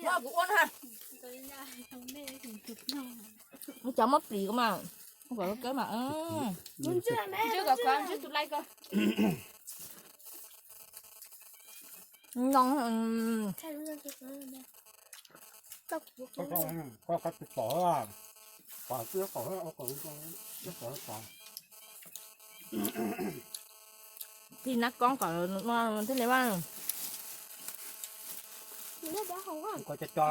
Kuv ua na. Cov muab plis ko mas, kom lub kawb mas. Ntsib kom khov ntsib tus laij ko. Noo. Koj koj tsis pom, pom tsis pom, pom. Tig nab koob kom no thiaj li vaj. Koj cov cov,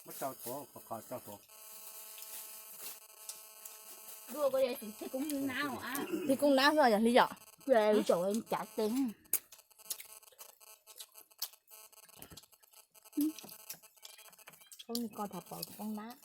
muab rau tuav, koj koj cov tuav. Tig koob nab xwb yog li yom. Cav tes. Koj tham pom koob nab.